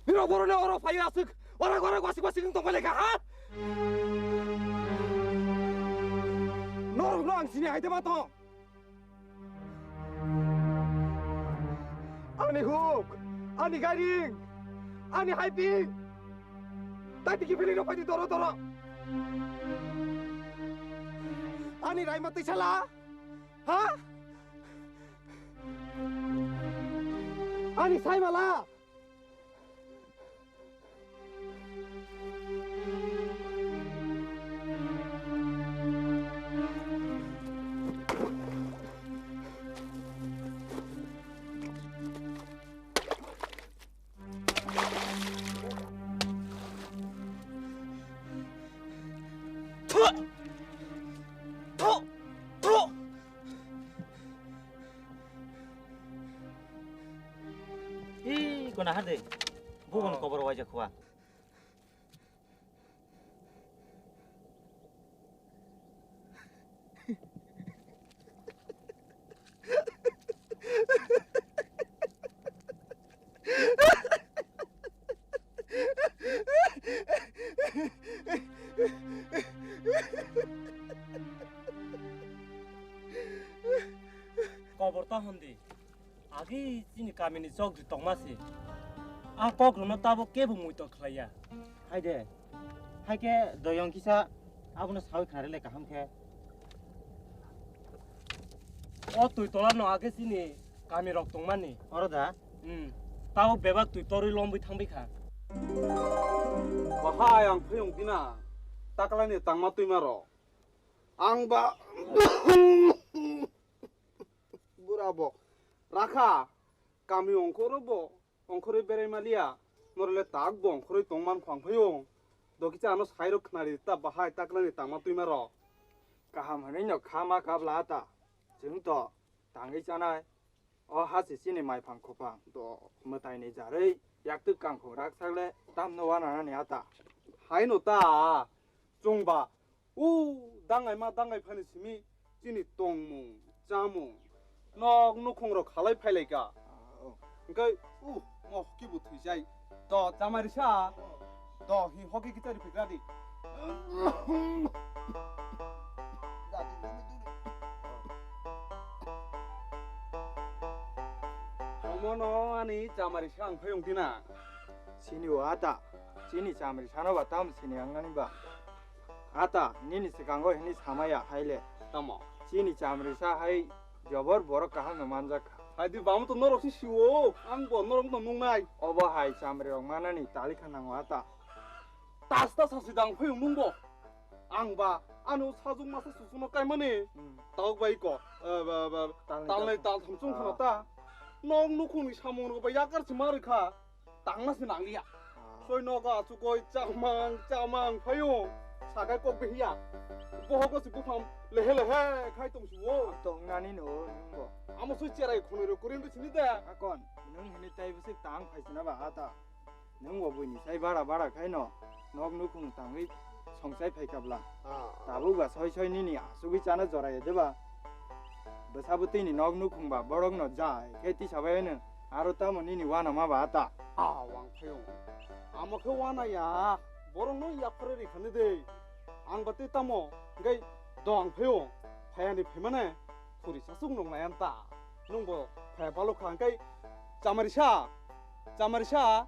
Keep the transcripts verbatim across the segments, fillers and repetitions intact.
Biro boroni oro phai aswk, ora ora wasik wasik wng tongma lekha, ha? Norokno ang sini hai de ma tong. Ani huk, ani gairing, ani haipi, tai tiki philino phai di doro doro. Ani raima twisala, ha? Ani saimala. Thu! Thu! Thu! Ih, kona hade. Bugon kobor waja khwa. Kobor ta hondi. Agi chini kamini chokri tongma se. A kokrokno tabuk kebo muitor khlaiya. Hai de. Hai khe doyong kisa abono sawi khnari le kaham khe. O twi tola no age chini kami rok tongmani. Oro da? Hmm. Tabuk bebak twi torwi lomwi thangbai kha. Bahai ang phiyong dina. Taklani tangma twima rok. Ang ba bura bo rakha kami ongkhoro bo ongkhorwi berai maliya, norole tak bo ongkhorwi tongman phang phaio. Dokisa ano sairok khnari ta bahai taklani tangma twima rok. Kaham hwnwi no kha ma kabla ta. Chwng to tangwi chanai. O ha se chini mai phang khopang. Do. Mwtai ni jarwi yaktwk kangkhung rak sakle tamno wana nani ata. Hai no ta. Chwng ba. U dangai ma dangai phani simi chini tongmung, chamung, nok nukhung rok halai phailaika. Ah, oh. Hingke u mo hoki bo thwijai. To chamari sa. Do hi hoki kitari phikradi. Omono ani chamari sa ang phayung dina. Sini o ata. Chini chamari sano ba tam sini ang nani ba. Ata, nini swkango hini samaya haile. Tamo? Chini chamrisa hai jobor borok kaham no manjak kha. Hai di bamo to norok si siwo, ang bo norok no nungnai. Obo hai chamri rok manani talikha nango ata. Tas ta sasi dang phayung nung bo. Ang ba ano sajung masa susuno kaimani. Hmm. Tawk bai ko, eh, ba, ba, Talnai talnai taltham. Taltham chung khana Ah. ta. Nok nukhungni samung rok ba yakar si ma rikha. Tangna se nangliya. Ah. Soi nogo achukoi chamang chamang phaio. Sakai kok behiya. Bohogo se buphang lehe lehe khai tong suo. Tongnani no nungbo. Amo soi cherai khonoi ro kurin de sini de. Akon, nung hini tai bwswk tang phai sina ba ata. Nungbo buini sai bara bara khai no. Nok nukhung tangwi songsai phai kabla. Ah. Tabuk ba soi soi nini asugwi chana jora ya deba. Bwsa bwtwini nok nukhung ba borok no jai khe tisa bai no. Aro tamo nini uanama ba ata? Ah, wang phaio. Amo khe uana ya. Borok no yaphare ri khani de. Ang ba tei tamo. Hingke do ang phaio. Phayani phaimane. Khuri sasuk nung nai anta. Nung bo phaya balo kha hingke. Chamarisa. Chamarisa.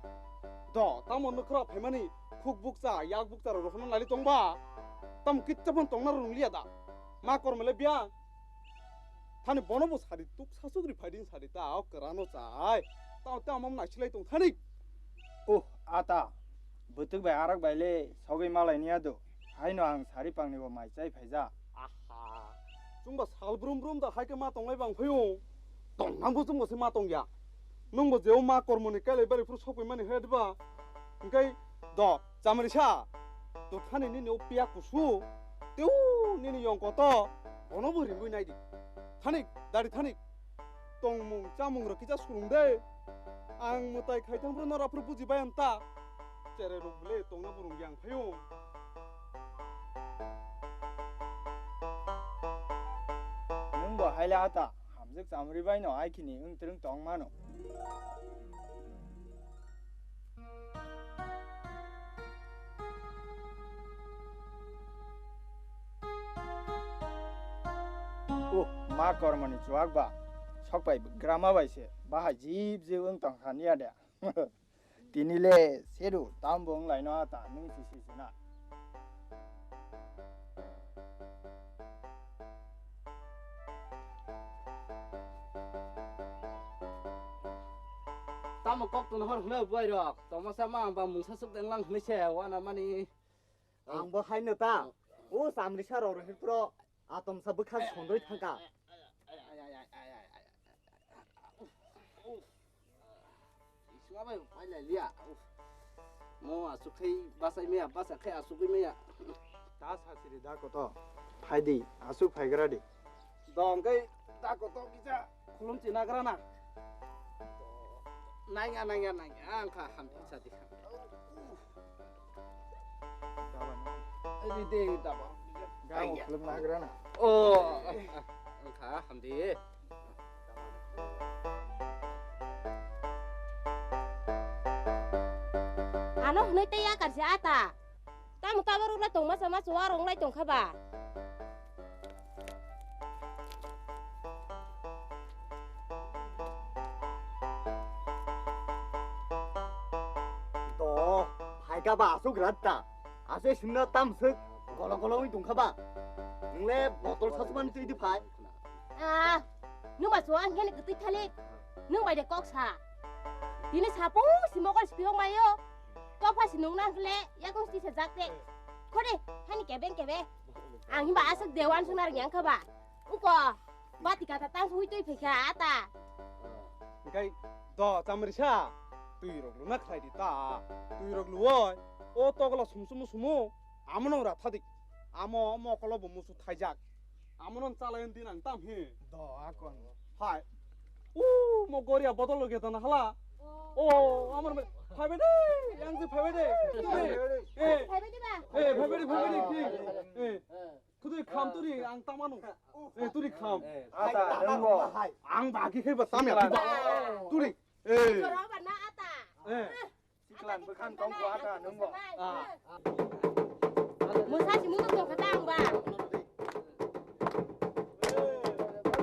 Do tamo nukhra phaimani. Khuk bukcha, yak bukcha rok rokhno nali tong ba. Tamo kitsa phan tongna rung liya da. Ma kormele biya. Thani bono bo sadi tuk sasuk ri phaiding sadi ta o kwrano chai. Ta ta mam naisilai tong thani. Oh, ata. Bwtwk bai arak bai le sogwi malai niya do. Haino ang sari pangni bo mai chai phaija. Aha. Chwngba sal brum brum da hai khe ma tonglai bang phaio. tongna bo chwngbo se ma tongya. Nwngbo je o ma kormoni kailai bari phuru sokphaimani he diba? Hwnkhe do, chamrisa, to thani nini o piya kusu, teo nini yong koto, bono bo ringwi naidi. Thanik, dari thanik. Tongmung chamung rok kisa surung de. Ang mwtai khai thang phuru nora phuru buji bai anta. Cherai rok bwle tongna burung yang phaio. Nwng bo haile ata, hamjwk chamri bai no ai khini wng twrwng tong mano. Uh, ma kormoni chuak ba, sok bai grama bai se, bahai jib jib wng tong kha niya de. Tini le seru tam bo wng lai no ata, nwng si si si na. Tamo kok tun hor hwnwi buai rok, tongmasa ma ba mungsa suk deng lang hwnwi se wana mani. Ang bo hai no ta, o chamrisa rok rohit pro, atom sa bwkha sondoi thangka. Isua bai pai lai liya. Mo asuk khai basai meya, basa khai asuk meya. Ta sasiri da koto. Phai di, asuk phai gra di. Dong kai da koto kisa khulum china gra na. Nangya, nangya, nangya. Ang kha hampi sadi kha. Ini deh, daba. Gao film nagra na. Oh, engkha hamdi. Ano hwnwi tei yakar se ata. Tamo tabok rwla tongma sama chuwa rwnglai tongkha ba. Do, phaika ba asuk ratta. Asuk singna tam suk golo golo wi tongkha ba. Nungle botol sasman twi di phai. Ah, nung ba chuwa ang kene kwtwi thalik. Nung bai de kok sa. Tini sapo si mokol si piyok mayo. Topha si nung nang khle yakung si sa jak te. Khode, hani kebeng kebe. Ang himba asuk dewan sunar yang kha ba. Uko. Bati kata tang hui tui phikha ata. Engkai do chamrisa twi rok luna khlai di ta. Twi rok luoi. O tokla sumsumu sumu. Amono ra thadik. Amo mokolo bo musu thaijak. Amono chalai din ang tam hi. Do akon. Hai. U mo goria bodol ge dana hala. O amar me. Phaibe de. Yang si phaibe de. Eh. Phaibe de ba. Eh phaibe de phaibe de. Eh. Kudui kham turi ang tamano. Eh, turi kham. Ata, nungbo. Ang bagi khe ba tamya tiba. Turi. Eh. Choro ba na ata. Eh. Siklan bwkhan tongkho ata, nungbo. Ah. Musa si munu tongkha ta ang ba.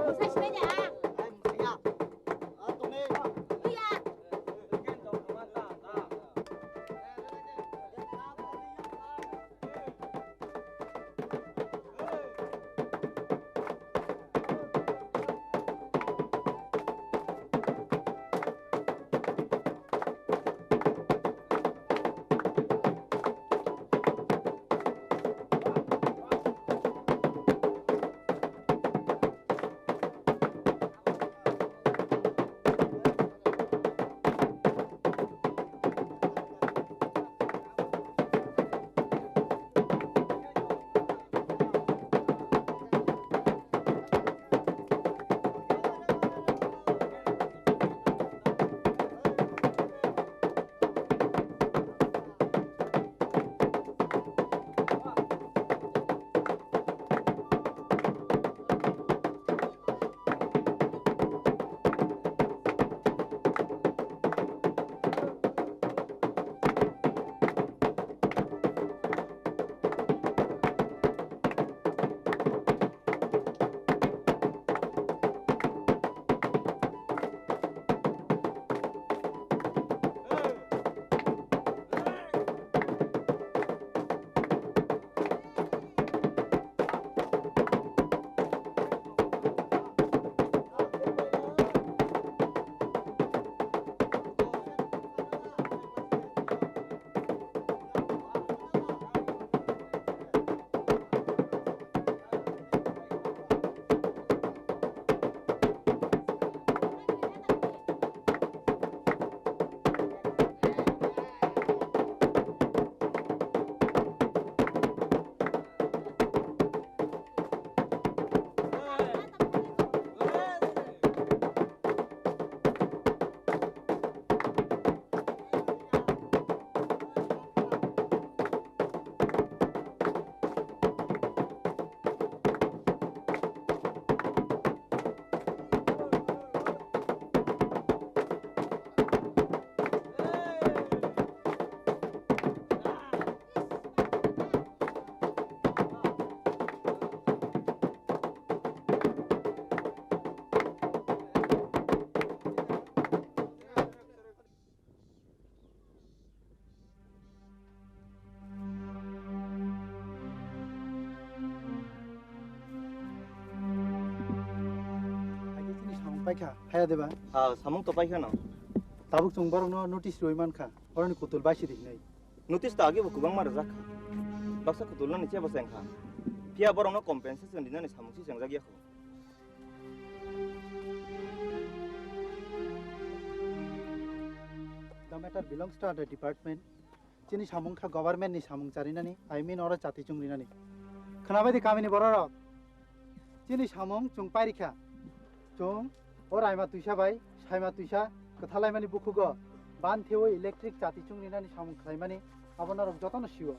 Musa si meja. Iya. Paikha, haya deba? Ah, samung to paikha no. Tabuk chwng borokno notice rwi mankha, borokni kutul baisi di hinwi. Notice ta agi bo kwbangma rwjak kha. Baksa kutul nani chebo cheng kha. Phiya borokno compensation dinani samung si chengjak ya kho. The matter belongs to other department. Chini samung kha government ni samung charinani, I mean oro chati chungrinani. Khwnabai di kamini bororok. Chini samung chwng pairikha. Chwng o raima twisa bai saima twisa kwthalaimani bukhugo ban thewi electric chati chungrinani samung khlaimani abo norok jotono sio.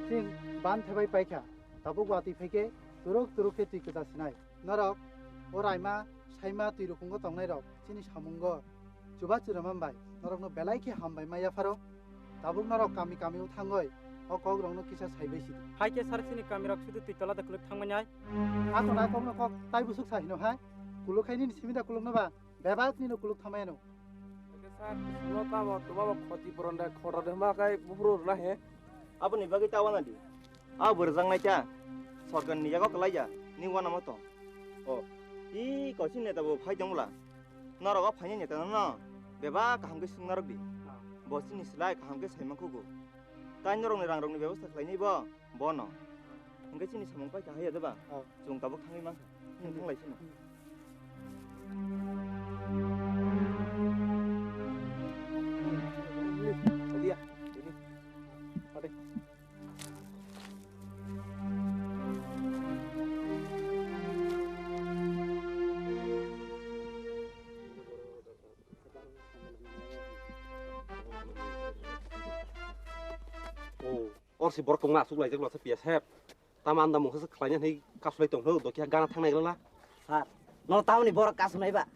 Chwng ban thebai paikha. Tabuk watwi phaikhe turuk turuk khe twi kwta sinai. Norok o raima saima twi rukungo tongnairok chini samungo chuba chwrwmam bai norokno belai khe hambai ma yapharo. Tabuk norok kami kami o thangoi o kok rokno kisa saibai sidi. Hai khe sar chini kami rok sudu twi tola da kuluk thangmani ai. Ako nai kokno kok tai busuk sa hino hai. Kuluk khai nini simi da kuluk no ba bebak nino kuluk thamai ano. Hai khe sar no tamo tuma ba khoti poron da khoro de ma kai buphuru na he. Aboni bagwi ta wana di. A bwrwjaknai cha, sorkar ni yago kwlai ya, ni uanamo tong. O, i koichi neta bo phai tong bwla. Norok o phaini neta no, no, bebak kaham khe swng narwk di. Bo chini slai kaham khe sai mankhugo. Tai norok ni rang rok ni bebostha khlai nai bo, bo no. Hwnkhe chini samung paikha hai ya de ba? O. Chwng tabuk thangwi mankha. Chwng thanglai sino. Dia, ini. Ade. Oh, orsi borok tongma aswk laijak lasa piya sep. Tama anda mungsa se khlaina hwnwi kasulai tong hwnwi dokya gana thangnai glala. Sir, no tamni borok kasunai ba?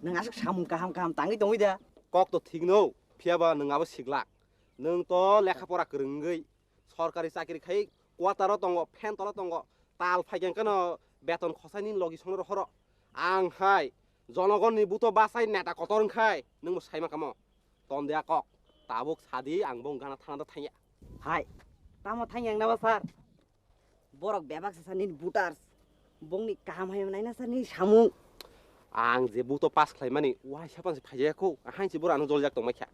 Nwng aswk samung kaham kaham tangwi tongwi da? Kok to thik no, phiya ba nwng abo siglak. Nwng to lekha pora kwrwng wngwi sorkari chakri khai quarter o tongo, fan tolo tongo, tal phaikhe kano beton khosai nini logi songno rohoro. Ang hai jonogonni buto bachai neta kotor wngkhai nwngbo saima kamo. Tondia kok, tabuk sadi ang bong gana thana da thangya. Hai, tamo thangya nabo sir? Borok bebak se sir nini voters. Bongni kaham hai naina sir nini samung. Ang je buto pass khlaimani, waisa pansi phaijaya kho, ahain si boro ano joljak tongmai kha.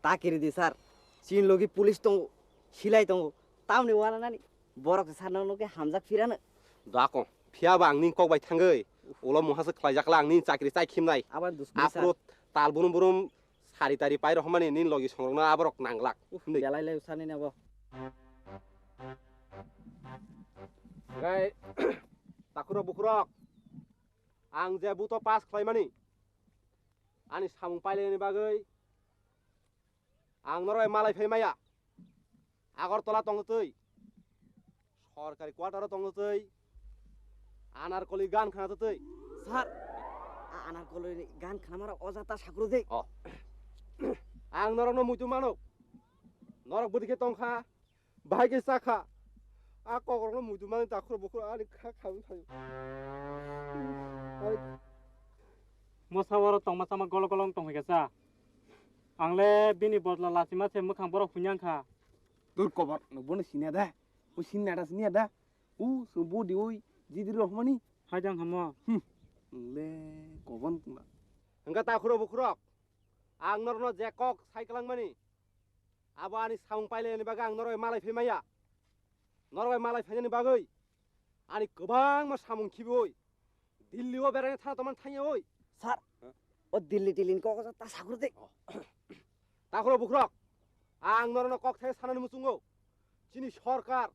Ta kiri di sir, chini logi police tongo, silai tongo, tamni wana nani borok se sir no nokhe hamjak phirano. Dako, phiya ba ang nini kok bai thangwi, ulo muha se khlaijak la ang nini chakri chai khimnai. Aban dusmai sir. Afro tal burum burum sari tari pai rohmani nini logi songrokno aborok nanglak. Uf, hinwi. Belai lai usani nebo. Gai, takhurok bukhurok. Ang je buto pass khlaimani, ani samung pailaini bagwi ang norok malai phai maya. Agartala tongtwi, sorkari quarter o tongtwi, anarkoli gan khna twi. Sir, a anarkoli gan khna mara o jata sakru de. Oh. Ang norokno muitu mano. Norok bwdikhe tongkha. Bahai khe cha kha. A kokrokno muitu mani takhuro bukhuro ani kha kha wng thaio. Ani mosa oro tongma sama golo golo wng tong kha cha. Ang le bini bodla lachima se mwkhang borok hunya wng kha. Dur kobor, no bono sinya da. Bo sin nada sinya da. U so bo di oi jidi rohmani. Hai jang hamo. Hmm. Le kobon tungla. Hingka takhuro bukhurok. Ang norno je kok sai kwlangmani. Abo ani samung pailani bagwi ang norok malai phai maya. Norok malai phainani bagwi ani kwbangma samung khibiwi Delhi o beraina thana tongmani thangya oi. Sir, ha? O Delhi Delhi ni kok ta sakur de. Oh. Takhuro bukhurok, ang norokno kok thai sanani muchungo. Chini sorkar,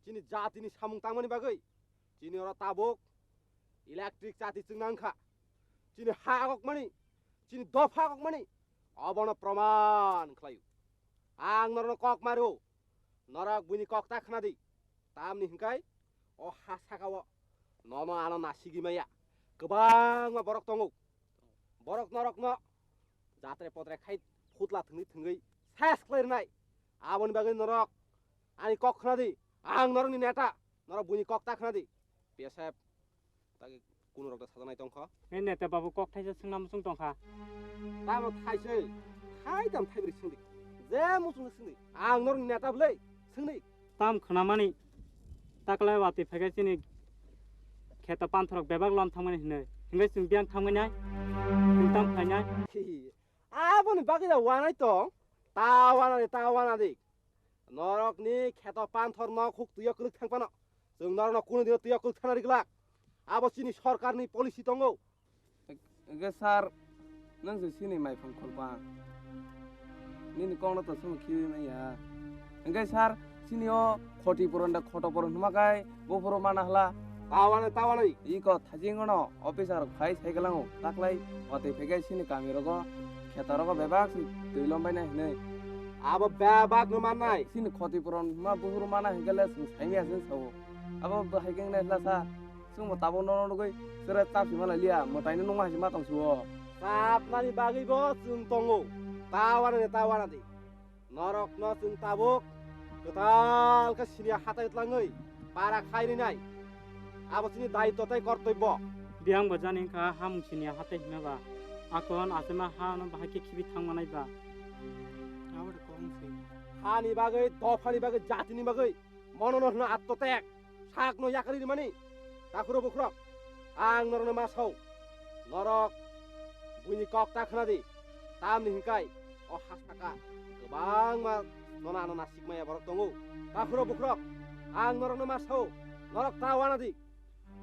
chini jatini samung tangmani bagwi, chini oro tabuk electric chati chwngna wngkha. Chini ha agokmani, chini dopha agokmani, obono proman khlaio. Ang norokno kok mario, norok buini kok ta khna di. Tamni hwnkhe o ha saka o nono ano nasigi maya. Kwbangma borok tongo. Borok norokno jatre potre khai phutla thwngwi thwngwi ses khlai rwnai. Aboni bagwi norok ani kok khna di. Ang norokni neta, norok buini kok ta khna di. P S F. Tagi kuno rok da sajanai tongkha. He neta babu kok thaisa swngna muchung tongkha. Tamo thaisai, thai tam thai bri swngdi. Je muchung swngdi. Ang norok neta bwlai swngdi. Tam khwnamani taklai watwi phaikai chini kheta panthorok bebak lom thangmani hinwi. Hingke chwng biyang thangwi nai. Chwng tam khlai nai. Aboni bagwi da wanai tong. Ta wanadi, ta wanadi. Norokni kheto panthor nok huk twiyo kwrwk thang phano. Chwng norokno kunu dino twiyo kwrwk thana ri glak. Abo chini sorkarni policy tongo. Hingke sir, nwng se chini maiphang khulpang. Nini kokno to chwng khibi manya. Hingke sir, chini o khoti puron da khoto puron hwnma kai buphuru mana hla. Tawani, tawani. Iko thajingono officer phai sai kwlango. Taklai watwi phaikai chini kami rogo, kheto rogo bebak si twi lombaina hinwi. Abo bebak no mannai. Chini khoti puron hwnma buphuru mana hingkele chwng saimya se sao. Abo bo hai khe nai hla sa. Chwngbo tabuk nono nugwi chwrai chap sima lai liya, mwtaino nungma hai se ma tong suo. Chapnani bagwi bo chwng tongo, ta wanadi, ta wanadi. Norokno chwng tabuk kwtal khe siniya hatai tlangwi para khai rinai. Abo chini daitto tei kortobbo. Biyang bo jani wngkha hamung siniya hatai hima ba. Akon achema ha no bahai khe khibi thang manai ba. Abo de kong se. Hani bagwi, dophani bagwi, jatini bagwi. Mono no hwno atto tek. Sakno yakarwi rwmani, takhuro bukhurok, ang norokno ma sao, norok buini kok ta khna di, tamni hwnkai o ha saka kwbangma nona ano nasik maya borok tongo. Takhuro bukhurok, ang norokno ma sao, norok ta wana di,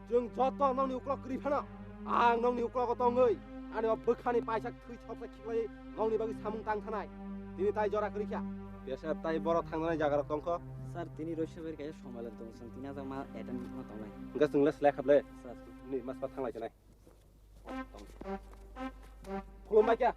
chwng joto nokni uklok kwrwi phano, ang nokni uklogo tongwi ani o bwkhani paisa thwi sopsa khiklai nokni bagwi samung tang thanai, tini tai jora kwrwi kha. Biyasa tai borok thangnani jagarok tongkho. Sir, tini roisa bari kaisa somai lai tongo, chwng tini ajak ma attend ma tongnai. Hwnkhe chwng le slai khap le. Sir. Ni mas pa thanglai chenai. Khulumbai kya?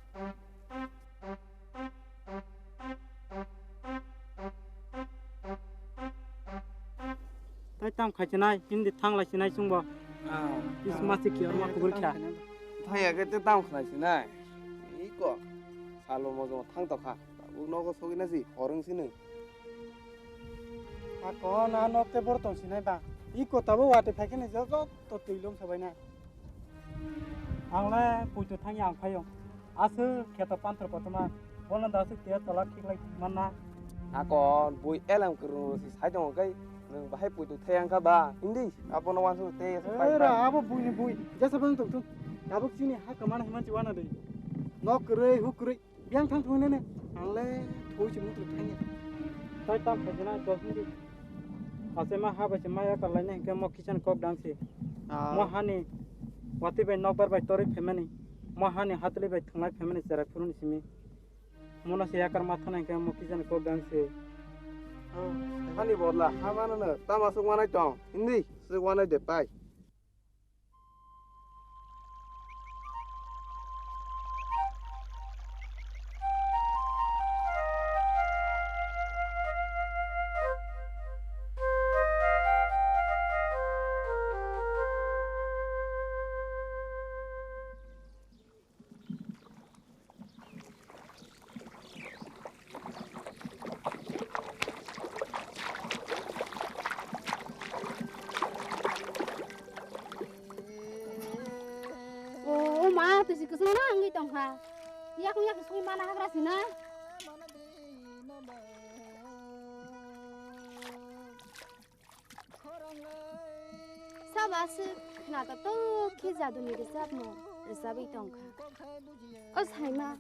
Tai tam khai chenai, hindi thanglai chenai chwngbo. Ah. Is masi ki orma kubur kya? Thaya ke te tam khlai chenai. Iko. Salo mo jong thang tokha. Tabuk nogo sogwi na si, horong sini. Ako na nok te bor tong sinai ba. Iko tabuk wate phai khe ni joto to twi lom sabai na. Ang le puitu thang yang phaio. Aswk kheto panthor kotorma. Bono da aswk tiya tola khiklai manna. Ako bui elam kwrwng si sai tongo kai. Nwng bahai puitu thai ang kha ba. Hindi abono wansuk te pai. Era abo bui ni bui. Jasa bang tong tong. Tabuk chini ha kamana himan chi wana de. Nok kwrwi huk kwrwi. Biyang thang thung nene. Ang le thoi se mutu thang ya. Tai tam khai jana dos minute. Ase ma ha bai se maya ka laina hingke mo kitchen kok dang se. Ah. Mo hani wati bai nokbar bai tori phaimani. Mo hani hatli bai thunglai phaimani cherai phuruni simi. Mono se yakar ma thana hingke mo kitchen kok dang se. Ah. Hani bodla ha mano no tama suk manai tong. Hindi suk manai de pai. O ma, twi si kwchwng na wngwi tong kha. Yakung yak sui mana hagra sina. Sabo aswk khna tok tok khe jaduni rwchapmung rwchapwi tong kha. O Saima,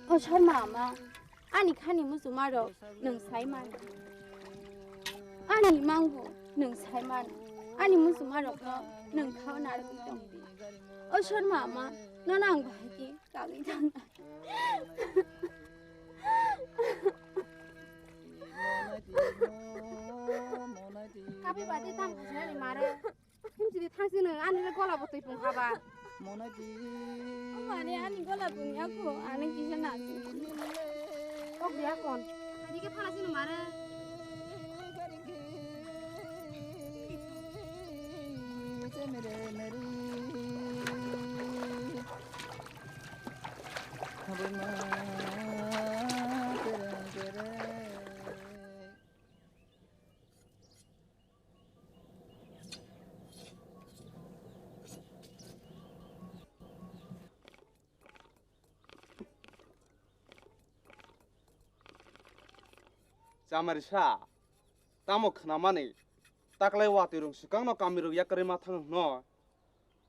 o Sarma ama, ani khani muchungmarok nwng sai mano. Ani imangbo nwng sai mano. Ani muchungmarokno nwng khao narwgwi tong di. O Sarma ama, nono ang bahai khe kagwi thangnai. Kapi bati tam khajani mare. Himsidi thangsini ani le gola bo twi pung khaba. Mane ani gola pung ya ko, ani kisa na. Kok dia kon. Ani ke phala sini mare. Chamarisa, tamo khnamani, taklai watwi rwng swkangno kamirok yakarwi ma thang hwno.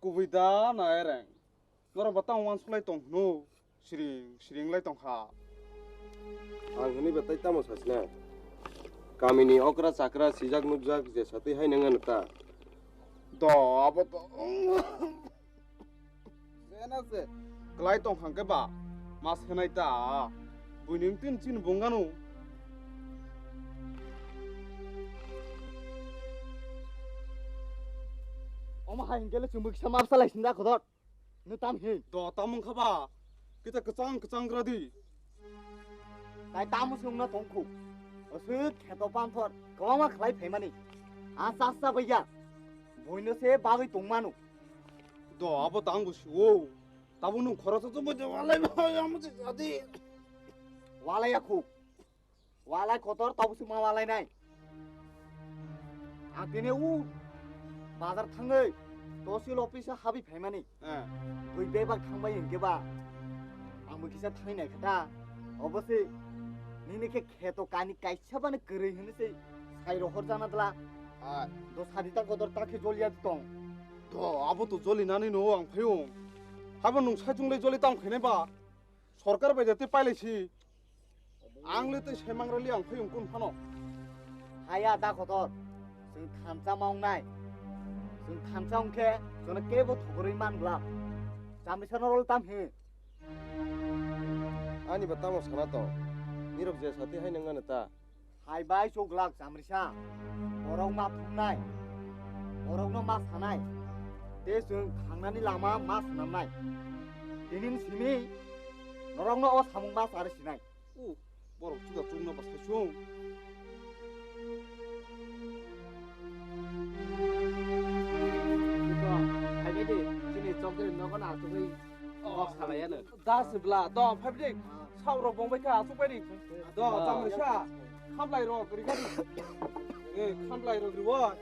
Kubui da na ereng. Norok ba tamo uansuk lai tong hwno. Siring, siring lai tong kha. Ang hwnwi ba tai tamo sasina. Kamini okra chakra sijak nukjak je satwi hai nang ano ta. Do, abo to. Sena se. Klai tong kha hwnkhe ba. Mas hwnai ta. Buini wngtwini chini bungano. Omo hai hwnkhe le chwngbo kisa mapsa lai sinda khodot. Nw tam hi? Do tam wngkha ba? Kita kwchang kwchang gra di. Tai tamo se wngna tongkhu. Aswk kheto panthor kwbangma khlai phaimani. A chasa baiya. Buino se bagwi tongmano. Do abo tang bo siwo. Tabo nwng khoroksa chumui de walai ba amo se jadi. Walai ya khu. Walai kotor tabo se ma walai nai. Ang tini u bazar thangwi tosil office o habwi phaimani. Eh. Bui bebak thangbai hwnkhe ba. Ang bo kisa thangwi nai kha ta. Obo se nini khe kheto kani kaisa bani kwrwi hwnwi se sai rohor jana dwla. Ah. Do sadi ta kotor ta khe joliya tong. To abo to joli nani no ang phaio. Habo nwng sai chunglai joli tam khainai ba. Sorkar bai jate pailai si. Ang le tei sai mangra li ang phai wng kun phano. Haya da kotor. Chwng thansa ma wngnai. Chwng thansa wngkhe jono kebo thogorwi man glak. Chamrisa no rol tam hi. Ani ba tamo sana to. Nirok je sati hai nang ano ta. Hai bai chuk glak chamrisa. Borok ma thumnai. Borokno ma sanai. Tei chwng thangnani lama ma swnamnai. Tini simi norokno o samung ma chari sinai. U, borok chuda chukno ba sai sung. Hai bai di, chini chokdari nogo na asugwi kok salai ano. Da sibla, do phai dik. Saurok bongbai kha asuk bai dik. Do chamrisa. Khamlai rok ri gari. Eh, khamlai rok ri wa.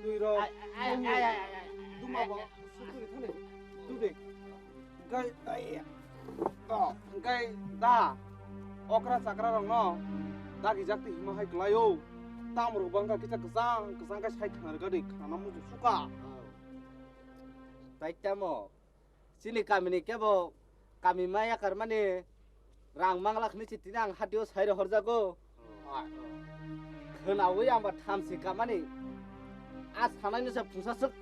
Tui rok. Ai, ai, ai, ai, ai, ai. Duma bo sukuri thani. Tu dik. Gai, ai. Oh, hwnkhe da okra chakra rokno dagi jak twi hima hai kwlaio. Tam rok bangkha kisa kwchang kwchang khe sai khna rwgadi khana muchung suka. Tai tamo chini kamini kebo kami ma yakar mani rang mangla khni si tini ang hatio sai rohorjago. Khwnaui ang ba thamsi kamani a sanai no se phungsa swk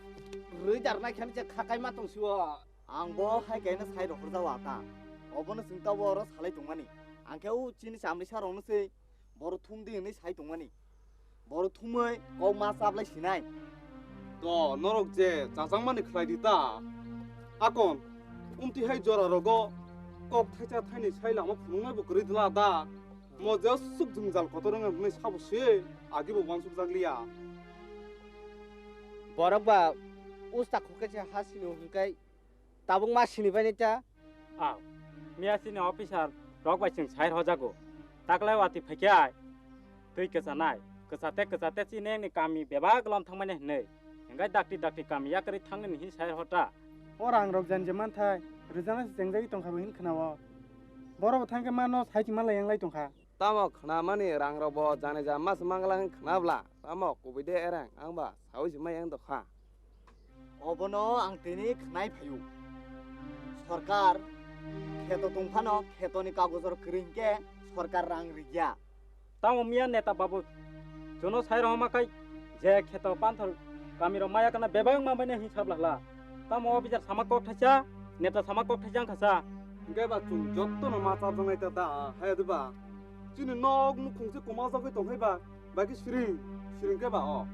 rwi dar nai khani se khakai ma tong sio. Ang bo hai kaino sai rohorjao ata. Obono chwng tabo oro salai tongmani. Ang khe o chini chamrisa rokno se boro thum di hwnwi sai tongmani. Boro thumwi kok ma chablai sinai. To norok je chachangmani khlai di ta. Akon, umti hai jora rogo kok thaisa thaini sai lama phunuknai bo kwrwi dwla da. Mo je suk jwngjal kotor wngya hwnwi sabo se agi bo uansuk jak liya. Borok ba usta khukhe se ha sini hwnkai. Tabuk ma sini bai nai ta? Aw, miya chini officer rok bai chwng sai rw jago. Taklai watwi phaikhe ai twi kwchanai. Kwchate kwchate chini engni kami bebak lom thangmani hinwi. Hinkhai dakti dakti kami yakarwi thangnani hin sai rw ta. O rang rok jani je manthai rwjaknai se chengjagwi tongkha bo hin khna-o. Borok bo thangkhe mano sai chima lai yang lai tongkha. Tamo khnamani rangrokbo jani ja mas mangla hwn khnabla, tamo kubui de ereng, ang ba saui se mai ang dokha. Obono ang tini khnai phaio. Sorkar kheto tongphano khetoni kagojor kwrwi hinkhe sorkar rang rigya. Tamo miya neta babu, jono sai rohoma kai je kheto panthor kami rok maya kana bebak ma manya hin sabla hla. Tamo o bijar sama kok thaisa, neta sama kok thaisa wngkha sa. Hingke ba chwng jotto no ma chapjaknai ta da, hai de ba. Chini nok nukhung se koma jagwi tong hai ba, baki siring, siring ke ba o.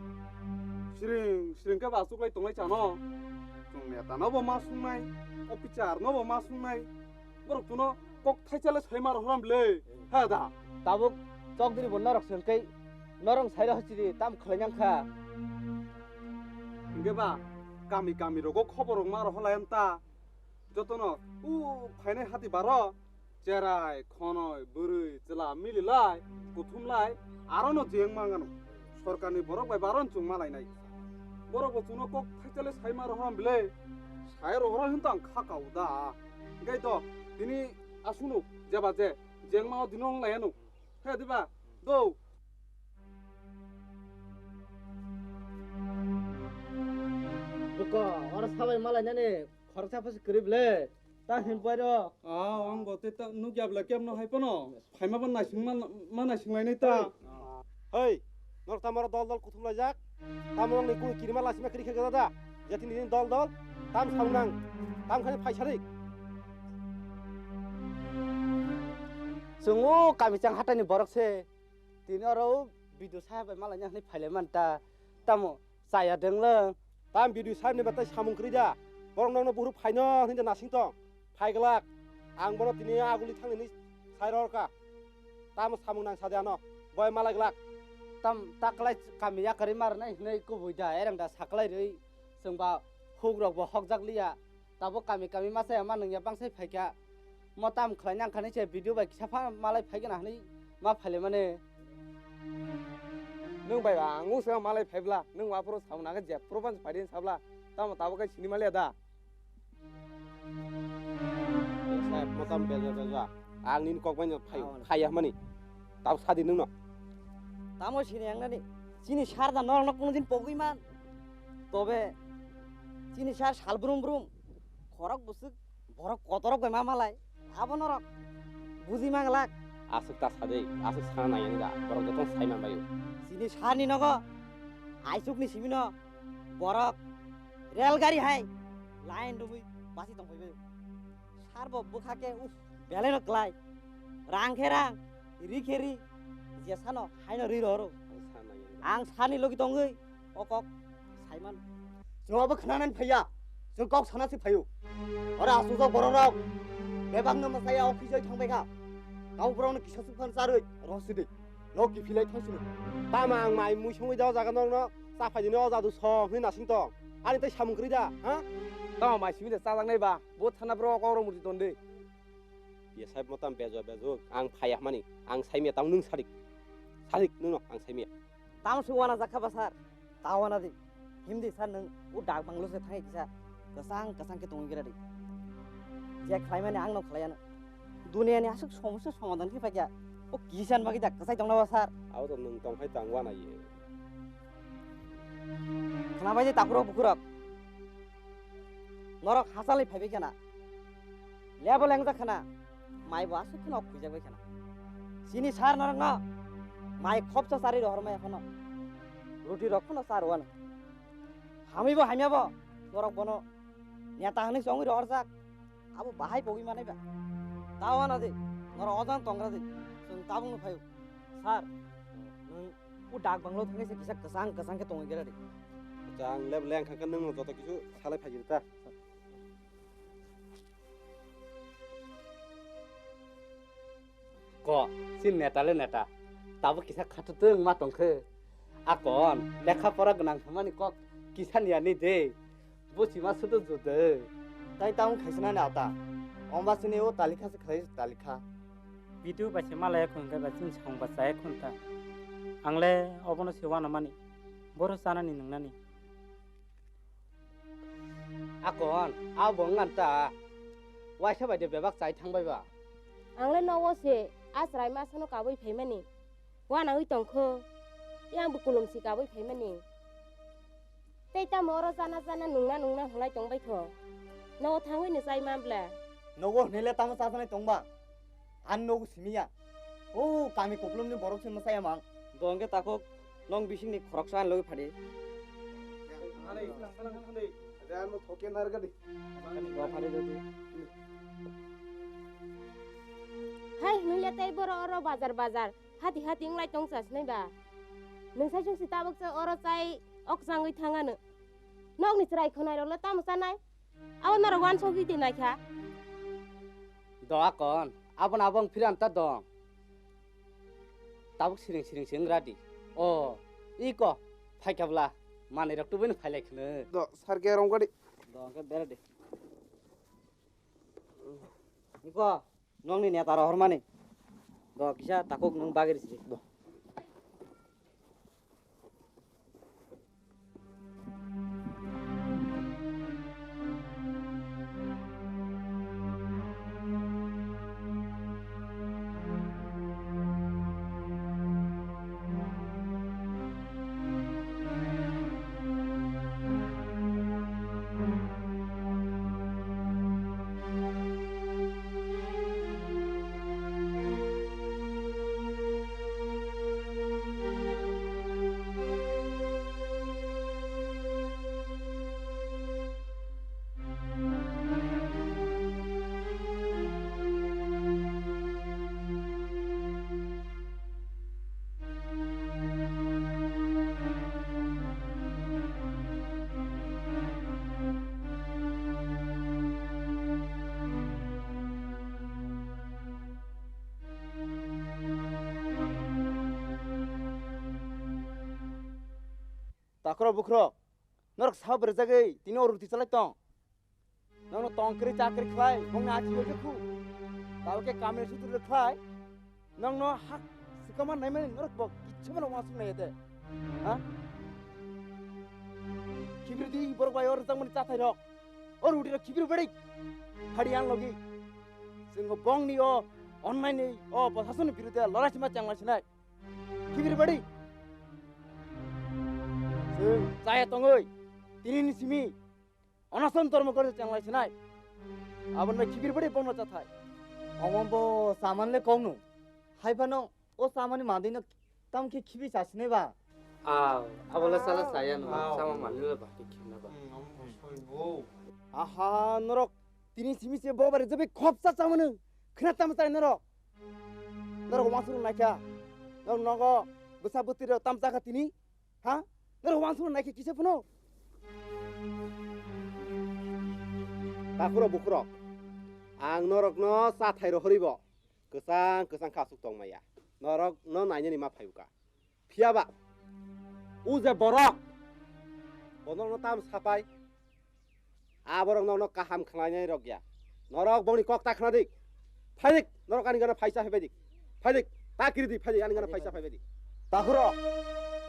Siring, siring ke ba achuklai tonglai chano. Chwng neta no bo ma sungnai, officer no bo ma sungnai. Borok chuno kok thaisa le sai ma rohram le, ha da. Tabuk chokdiri bo norok se hingke norok sai rohor chiri tam khlai nang kha. Hingke ba kami kami rogo khobor rok ma rohor lai ta. Jotono u phainai hati baro cherai, khonoi, bwrwi, chwla mililai, kuthumlai, arono jeng mangano. Sorkarni borok bai baron chwng malainai. Borok bo chwngno kok thaisale saima rohor bile, sai rohor hinto ang kha kau da. Hingkai to, tini asunu jeba je, jengmao dino wng laiano. He diba? Do. Buko, oro sabai malainani khoroksa phaisa kwrwi ble. Ta hin boiro. Ah, ang bo te ta nukya bla kemno hai phano. Phaima ban naising man, man naising lainai ta. Hei, norok tamo oro dol dol kuthum laijak. Tamo nokni kunu kirima lasima kiri khe gada da. Jati nini dol dol, tam saunang, tam khani phaisa ri. Chwng o kami chang hatai ni borok se. Tini oro video saha bai malaina hinwi phailai man ta. Tamo chaya denglang. Tam video saha ni batai samung kwrwi da. Borok nokno buhuru phaino hinwi da nasing tong. Phai glak. Ang bono tini aguli thangni ni sai ror ka. Tamo samung nang sadi ano. Boi malai glak. Tam taklai kami yakarwi marnai hinwi kubui da. Erang da saklai rwi. Chwng ba huk rok bo hokjak liya. Tabuk kami kami masa ya ma nung ya bangsai phaikha. Mo tam khlai nang khani se video bai kisa pha malai phaikha na hinwi ma phaile mane. Nung bai ba ang usa malai phaibla nung wa pro sauna ga je pro ban phaidin sabla tamo tabuk kai sini male da. Sai mo tam beja beja ang nini kok bai phai phai ya mani. Tab sadi nung no. Tamo sini ang nani. Sini sar da norok no kunu din pogwi man. Tobe chini sar sal brum brum, khorok bwswk borok kotorok bai ma malai, abo norok buji ma glak. Aswk ta sadwi, aswk sana nai ani da, borok jotono sai man baio. Chini sarni nogo aisukni simino borok rel gari hai line rwui basi tong phai baio. Sarbo bwkha khe, uff, belai no klai. Rang khe rang, ri khe ri, jesano haino ri roro. Ang sani logi tongwi, o kok saiman. Chwng abo khwnanani phaiya, chwng kok sana se phaio. Ora asukjak bororok, bebakno mwsaya o khijai thangbai kha. Tamo borokno kisa sukhan charwi, rosidi. Nok kiphilai thang sini. Tama ang mai mui songwi da o jaga nokno chaphai dini o jadu song hwnwi nasing tong. Ani tei samung kwrwi da, ha? Tama mai simi da chajaknai ba, bo thana bro kok rok murti ton de. Ye sai motam bejo bejo ang phaiya hmani, ang saimya tang nwng sadik. Sadik nwngno ang saimya. Tamo se wana jakha ba sar, ta wana di. Himdi sar nwng o dak banglo se thangwi kisa kwchang kwchang khe tongwi gira di. Je khlaimani ang no khlaiya no. Duniya ni aswk somosya somadan khe paikha. O kisan bagwi da kwchai tongna ba sar. Abo to nwng tong phai tang wana ye. Khna bai di takhurok bukhurok. Norok hachalwi phaibai khana. Lebo lengjak khana. Mai bo aswk kheno khuijak bai khana. Chini sar norokno mai khopsa charwi rohor maya phano. Ruti rok phano cha rwano. Hamwi bo hamya bo norok bono neta hwnwi chongwi rohorjak. Abo bahai pogwi manai ba. Tao ano de norok ojan tongra de. Chwng tabukno phaio. Sar, nwng o dak banglo thangwi se kisa kwchang kwchang khe tongwi gira de. Acha, ang lebo leng kha khe nwng joto kisu salai phai ta. Ko, si neta le neta. Tabuk kisa khatutwng ma tongkhe. Akon, lekha pora gwnang hwnmani kok kisa niya ni de. Bo sima sudu jude. Tai tamo khaisana ni ata. Omba sini o talikha se khlai talikha. Video bai se malaya khun khe ba chini song ba chaya khun ta. Ang le obono se wana mani. Boro chanani nungnani. Akon, abo wng ta. Waisa bai de bebak chai thang bai ba. Ang le nogo se a chwrai masa no kabui phaimani. Wana wi tongkho. Yang bo kulum si kabui phaimani. Tei tamo oro chana chana nungna nungna hwnlai tong bai kho. Nogo thangwi ni chai man ble. Nogo hwnwi le tamo chajaknai tong ba? Ang nogo simi ya. O kami kuplum ni borok se mwsai amang. Dongke takhuk nong bising ni khoroksa ani logi phadi. Bo phadi jodi. Hai hwnwi le tei boro oro bazar bazar. Hati hati wnglai tong chas nai ba. Nwng sai chwng si tabuk cha oro chai ok changwi thang ano. Nokni chwrai khwnai rok le tamo chanai? Abo norok wansok wi twi nai kha. Do akon, abon abong phiran ta dong. Tabuk siring siring se wngra di. O, iko, phai kha bwla. Manwi rok tubui no phai lai khwno. Do, sar ke rong gadi. Do, ke bera di. Iko. Nokni neta rohormani. Do kisa takhuk nwng bagir si. Do. Khoro bukhro, norok sao berjagwi tini o roti chalai tong. Nokno tong kwrwi cha kwrwi khlai, bongni achi bai khe khu. Tabo khe kamini sutro rwkhlai, nokno hak swkama naimani norok bo kichha mano uansuk nai de. Ha? Khibiri di borok bai o rwjakmani chathai rok. O roti rok khibiri bwrwi. Phari ang logi. Chwng bongni o onnai ni o bosasoni birude lorai sima chang lai sinai. Khibiri bwrwi. Chwng chaya tongwi. Tini ni simi. Onason dormo kori chang lai sinai. Abon bai khibiri bwrwi bongno chathai. Omo bo saman le kong no. Hai phano o samani madino tam khe khibi chasinai ba. Ah, abo le sala saya no. Ah. Sama mani le ba, khibna ba. Hmm, omo bo soi no. Aha, norok tini simi se bo bare jabi khop cha chamano. Khna tam chai norok. Norok wansuk naikha. Norok nogo bwsa bwtwi rok tam chakha tini. Ha? Norok wansuk naikhe kisa phano. Takhuro bukhurok. Ang norokno chathai rohoribo. Kwchang kwchang khe aswk tongmaya. Norokno nainani ma phaibuka. Phiyaba. O je borok. Bo norokno tam sapai. A borok nokno kaham khwlainai rok ya. Norok bongni kok ta khna dik. Phaidik, norok ani gana phaisa phaibai dik. Phaidik, ta kiri di phaidik, ani gana phaisa phaibai dik. Takhuro,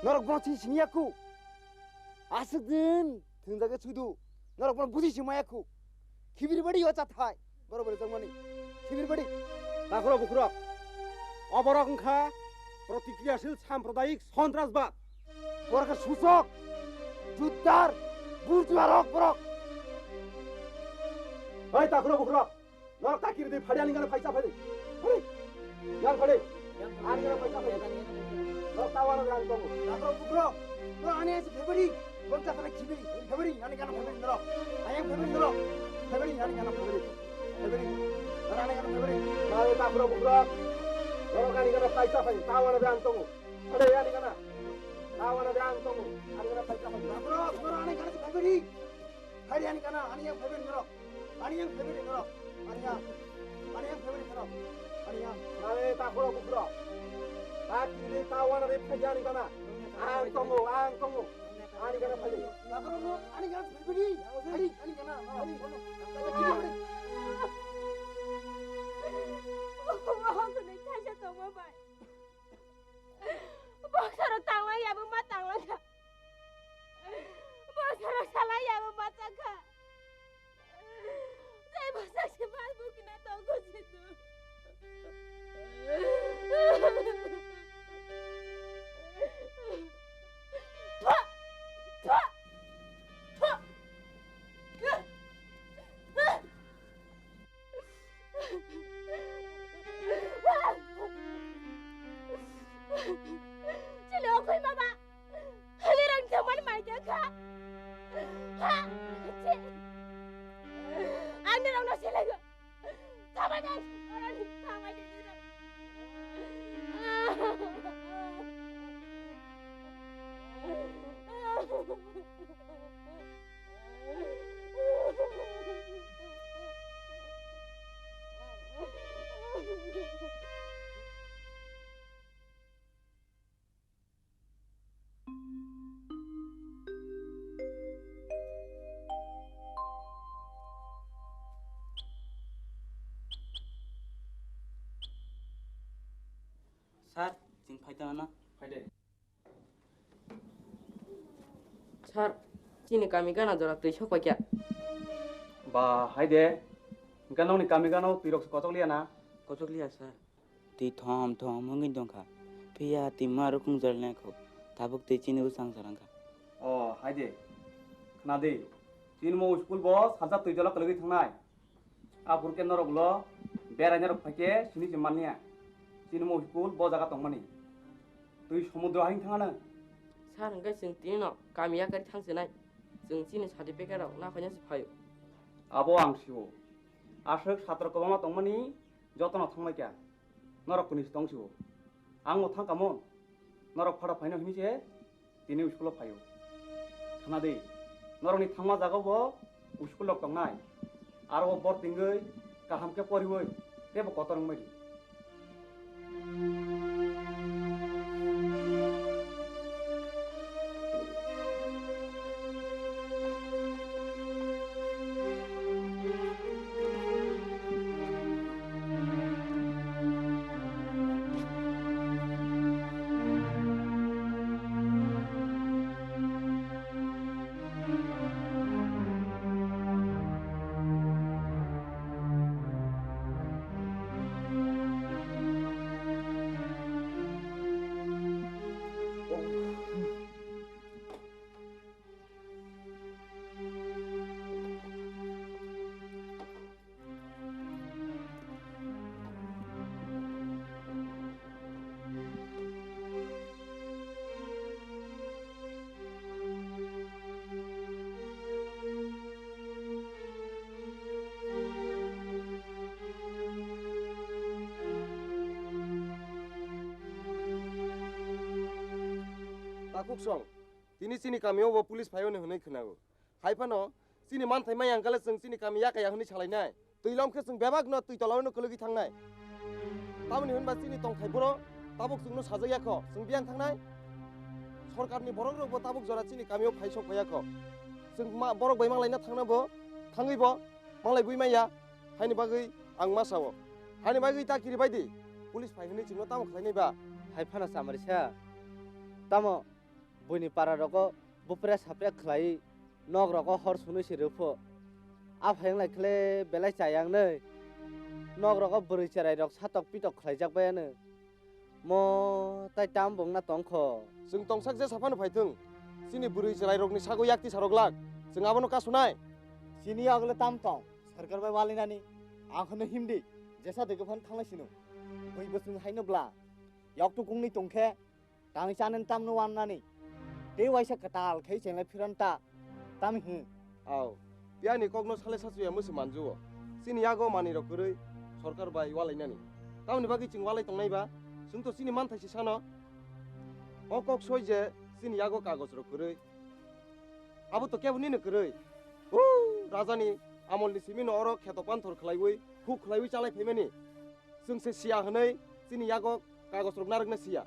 norok bono si siniya ku. Aswk din thwngjagwi suidu. Norok bono buji si maya ku. Khibiri badi yo chathai. Borok borok jongmani. Khibiri badi. Takhuro bukhurok. O borok wngkha protikriyashil sampradayik sontrasbad. Borok khe susok, juddar, burjuarok borok. Hei, takhuro bukhurok. Norok ta kiri di, phadi ani gana phaisa phadi. Phadi. Yang phadi. Ani gana phaisa phadi. Norok ta wana gana tongo. Takhuro bukhurok. Norok ani asa phebari. Bom ta phana khibiri. Phebari, ani gana phebari norok. Ayang phebari norok. Phebari, ani gana phebari. Phebari. Norok ani gana phebari. Norok takhuro bukhurok. Norok ani gana phaisa phadi. Ta wana gana tongo. Phadi ani gana. Ta wana gana tongo. Ani gana phaisa phadi. Takhuro, norok ani gana phebari. Phadi ani gana, ani yang phebari norok. Ani yang family norok. Ani yang. Ani yang family norok. Ani yang. Nale ta khoro bukro. Ta kiri ta wana re phajani kana. Ang tongo, ang tongo. Ani kana phajani. Ta khoro no, ani kana family. Ani, ani kana. Ani kana. Ani kana. Ani kana. Boksarok tanglang ya, bo ma tanglang kha. Boksarok salai ya, bo ma chak kha. Tei bo sak se ma bo kina tongo se tu. Thwa! Thwa! Thwa! Chini okhoi mama. Ani rang thamani mai kha. Ha? Che. Ani rang no silai go. Thamani. Ani thamani. Sir, chwng phai tongna. Phai de. Sir, chini kami gana jora twi sok paikha. Ba, hai de. Hingke nokni kami gano twi rok se kochok liya na? Kochok liya, sir. Twi thom thom wngwi tongkha. Phiya twi ma rukung jol nai kho. Tabuk twi chini bwsang sarang kha. O, hai de. Khna di. Chini mo school bo sajak twi jolo kwlwgwi thangnai. Aphuru khe norok ulo beraina rok phaikhe sini se manya. Chini mo school bo jaga tongmani. Twi somudro haing thangano. Sir, hwnkhe chwng tini no kami yakari thang sinai. Chwng chini certificate rok naphaina se phaio. Abo ang sio. Aswk satro kwbangma tongmani jotono thanglaikha. Norok kuni se tong sio. Ang no thang kamon. Norok phada phaino hini se. Tini school o phaio. Khna di, norokni thangma jaga bo school rok tongnai. Aro bo bor tingwi kaham khe poriwi teibo kotor wngmani. Kuksong, tini chini kamio bo police phaio hwnwi khwnago. Hai phano chini manthai maya wngkha le chwng chini kami yakaya hwnwi salainai. Twi lom khe chwng bebak no twi tola no kwlwgwi thangnai. Tamoni hwnba chini tongthai boro tabuk chwngno sajak ya kho, chwng biyang thangnai. Sorkarni borok rok bo tabuk jora chini kamio phai sok phai ya kho. Chwng ma-, borok bai manglaina thangna bo, thangwi bo manglai bui maya. Haini bagwi ang ma sao. Haini bagwi ta kiri bai di. Police phai hwnwi chwngno tamo khlainai ba? Hai phano chamarisa. Tamo buini para rogo bupre sapre khlai nok rogo hor sunui se rwpho. A phai wng lai khle belai chayang nei. Nok rogo bwrwi cherai rok satok pitok khlaijak bai ano. Mo tai tam bongna tongkho. Chwng tongsak je saphano phaithwng. Chini bwrwi chwrairokni sago yakti sarok lak. Chwng abono kasunai. Chini yagle tam tong. Sarkar bai walinani. Ang hono himdi. Jesa dege phan thanglai sino. Bui bwswng haino bla. Yaktu kungni tongkhe. Tang chanen tamno wannani. Tei waisa kwtal khe chenglai phiron ta. Tami hwn. Au, phiya ni kokno sale sachuya mwswi manjuo. Chini yago manwi rok kwrwi sorkar bai walainani. Tamoni bagwi chwng walai tongnai ba? Chwng to chini manthai si sano. O kok soi je chini yago kagoj rok kwrwi. Abo to kebo nini kwrwi. Huu, raja ni amol ni simi no oro kheto panthor khlaiwi, huk khlaiwi chalai phaimani. Chwng se siya hwnwi chini yago kagoj rok narwkna siya.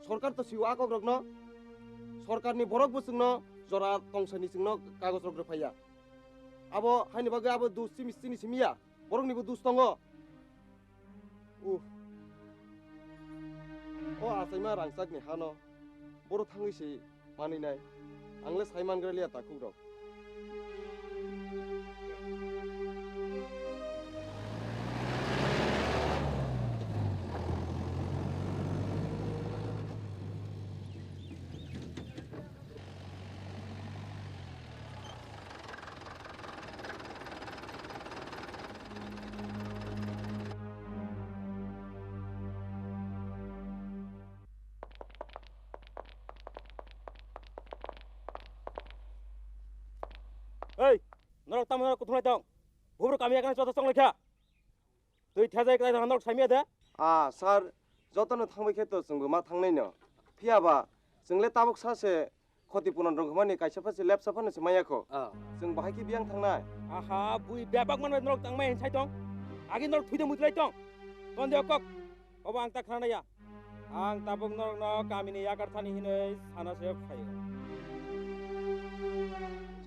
Sorkar to siyo a kok rokno. Sorkar ni borok bo chwngno jora tongsani chwngno kagoj rok rwphaiya. Abo haini bagwi abo dus chini, chini simi ya. Borok ni bo dus tongo. Uh. O achaima rangchak ni hano boro thangwi se manwi nai. Ang le sai mangra liya takhuk rok. Ei, norok tamo norok kuthumlai tong? Bubruk kami ekana joto chonglai kha. Twi thajai kwlai norok saimya de? Ah, sir, jotono thangbai khe to chwngbo ma thangnai no. Phiya ba, chwng le tabuk sa se khoti puron rwngmani kaisa pha se lepsa phano se maya kho. Ah. Chwng bahai khe biyang thangnai. Aha, bui bebak manbai norok tangmai hin sai tong. Agi norok thwi de mutlai tong. Ton de kok. Obo ang ta khana ya. Ang tabuk norokno kamini yakar thani hinwi sana se phaio.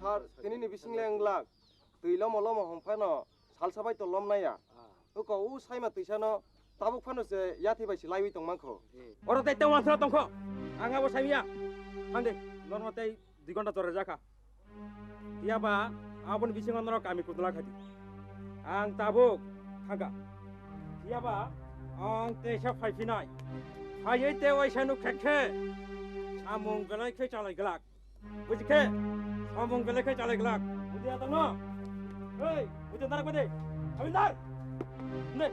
Sir, tini ni bising le wng glak. Twi lomo lomo hwn phano salsa bai to lom naya. Ah. Uko u saima twisano tabuk phano se yathi bai se laiwi tong mankho. Eh. Oro tei tei wansana tongkho. Ang abo saimya. Thangdi, norno tei dui ghonta chore jakha. Phiya ba aboni bisingo norok kami kudula khadi. Ang tabuk thangkha. Phiya ba ang teisa phai phinai. Phaiwi tei waisa nuk khe khe samung belai khe chalai glak. Buji khe samung belai khe chalai glak. Buji ya tongno. Hei, buji narak bade. Habildar. Ne.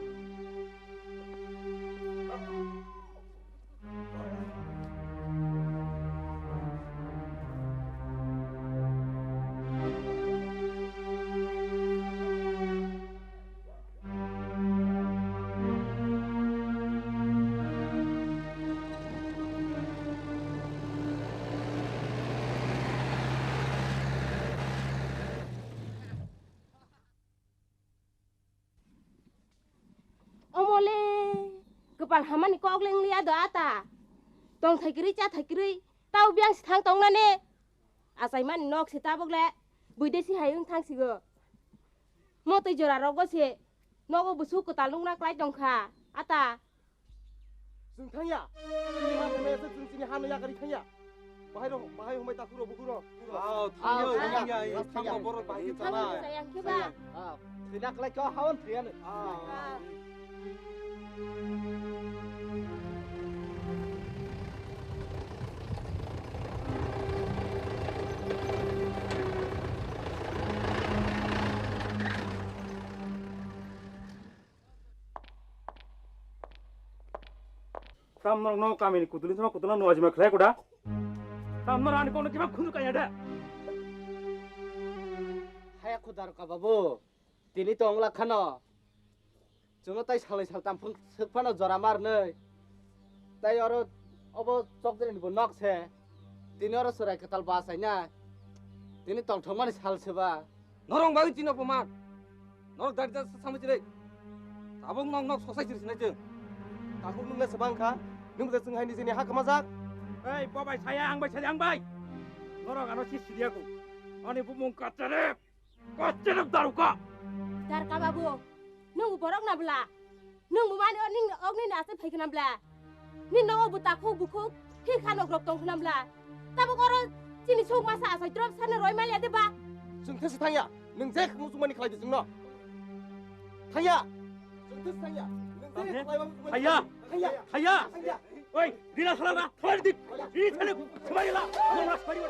Omole, kwpal hamani kok leng liya do ata. Tong thai kwrwi, cha thai kwrwi, tau biyang si thang tong nane. Achaimani nok se tabuk le, buidesi hai wng thang sigo. Motoi jora rogo se, nogo busu kwtal nungna klai tong kha, ata. Chwng thangya. Chini ma thangya se chwng chini hano yakari thangya. Bahai rok, bahai humbai takhuk rok bukhuk rok. Aw, thangya, thangya, thangya, thangya. Thangma borok bahai thangma chanai. Sayang khe ba? Aw, thwina klai kha hawan thwiyano. Aw. Aw. Tam norok no kamini kuduli sama kudula no ajima khlai koda. Tam norok ani kono kiba khunu kanya da. Haya khudar ka babu. Tini tong la khano. Chwngno tai salai sal tam phung suk phano jora mar nei. Tai oro obo chokdri ni bo nok se. Tini oro chwrai kwtal bachaina. Tini tongthokmani sal se ba. Norok bagwi chini opomar. Norok dari dari samwi chini. Tabuk nok nok sosai chiri sinai chwng. Tabuk nung le swbang kha. Nung je chwng hai nijini ha kwmajak. Ei, bo bai saya, ang bai saya, ang bai. Norok ano si siriya ko. Ani bumung katere. Kochirok daruka. Darka babu, nwng borok na bla? Nwng bumani o ning ogni na asai phai khna bla? Ni nogo bo takhuk bukhuk, hi kha nok rok tong khna bla? Tabuk oro chini suk masa asai drop sana roi mali ade ba? Chwng thesi thangya, nwng je muchung mani khlai di chwngno. Thangya. Chwng thesi thangya. Nwng je khlai ba muchung mani. Thangya. Thangya. Thangya. Thangya. Oi, rila sala na, sala di, rila sala, sala di la, sala sala.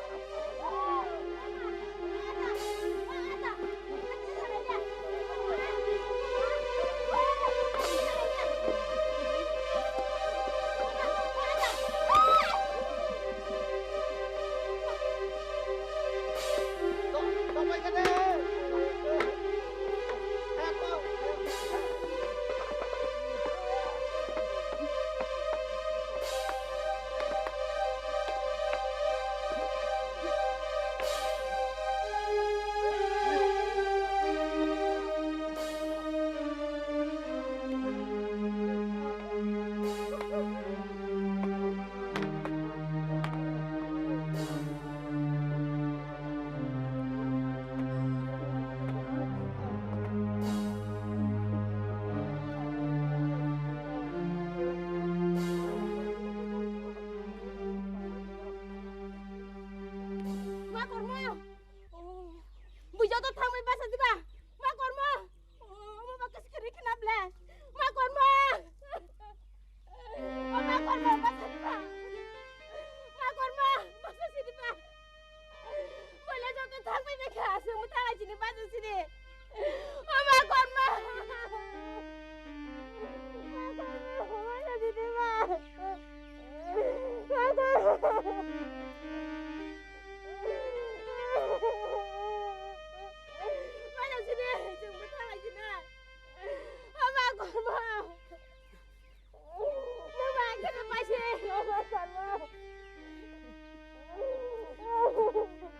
Ma kormo. Bui joto thangbai basa diba. Ma kormo. Omo ba kasi kiri khna ble. Ma kormo. O ma kormo basa diba. Ma kormo basa si diba. Bole joto thangbai be kha se muta jini basa si di. O ma kormo. Ma kormo basa si diba. Ma kormo. Mana sini, jeng betah lagi nak. Apa korma? Nama kita masih, apa korma? Apa korma?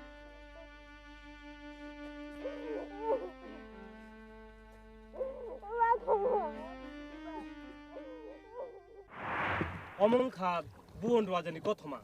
Omong kha buon rwajani kothoma.